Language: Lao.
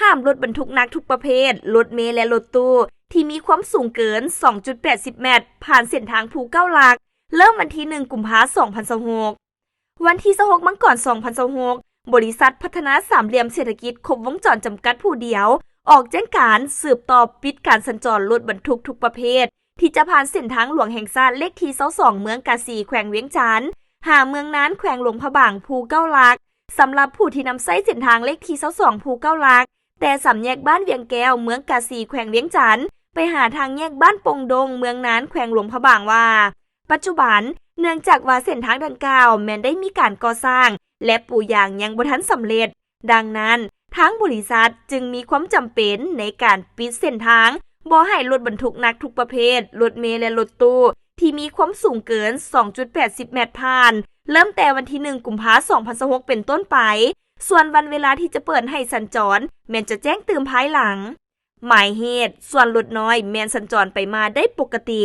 ຫ້າມລົດບັນທຸກໜັກທຸກປະເພດ, ລົດເມ ແລະ ລົດຕູ້ ທີ່ມີຄວາມສູງເກີນ ສອງຈຸດແປດສິບແມັດ ຜ່ານເສັ້ນທາງພູເກົ້າຫຼັກ ເລີ່ມວັນທີ ໜຶ່ງ ກຸມພາ ສອງພັນຊາວຫົກ. ວັນທີ ຊາວຫົກ ມັງກອນ ສອງພັນຊາວຫົກ, ບໍລິສັດພັດທະນາສາມຫຼ່ຽມເສດຖະກິດຄົບວົງຈອນຈຳກັດຜູ້ດຽວ ອອກແຈ້ງການສືບຕໍ່ປິດການສັນຈອນລົດບັນທຸກທຸກປະເພດ ທີ່ຈະຜ່ານເສັ້ນທາງຫຼວງແຫ່ງຊາດເລກທີ ຊາວສອງ ເມືອງກາສີ ແຂວງວຽງຈັນ ຫາເມືອງນານ ແຂວງຫຼວງພະບາງ ພູເກົ້າຫຼັກ. ສຳລັບຜູ້ທີ່ນຳໃຊ້ເສັ້ນທາງເລກທີ ຊາວສອງ ພູເກົ້າຫຼັກ ແຕ່ສາມແຍກບ້ານວຽງແກ້ວ ເມືອງກາສີ ແຂວງວຽງຈັນ ໄປຫາທາງແຍກບ້ານປົງດົງ ເມືອງນານ ແຂວງຫຼວງພະບາງ ວ່າ ປັດຈຸບັນ ເນື່ອງຈາກວ່າເສັ້ນທາງດັ່ງກ່າວແມ່ນໄດ້ມີການກໍ່ສ້າງ ແລະ ປູຢາງຍັງບໍ່ທັນສຳເລັດ, ດັ່ງນັ້ນ ທາງບໍລິສັດຈຶ່ງມີຄວາມຈຳເປັນໃນການປິດເສັ້ນທາງ ບໍ່ໃຫ້ລົດບັນທຸກໜັກທຸກປະເພດ, ລົດເມ ແລະ ລົດຕູ້ ທີ່ມີຄວາມສູງເກີນ ສອງຈຸດແປດສິບແມັດ ຜ່ານ ເລີ່ມແຕ່ວັນທີ ໜຶ່ງ ກຸມພາ ສອງພັນຊາວຫົກ ເປັນຕົ້ນໄປ. ສ່ວນວັນເວລາທີ່ຈະເປີດໃຫ້ສັນຈອນ ແມ່ນຈະແຈ້ງຕື່ມພາຍຫຼັງ. ໝາຍເຫດ, ສ່ວນລົດນ້ອຍແມ່ນສັນຈອນໄປມາໄດ້ປົກກະຕິ.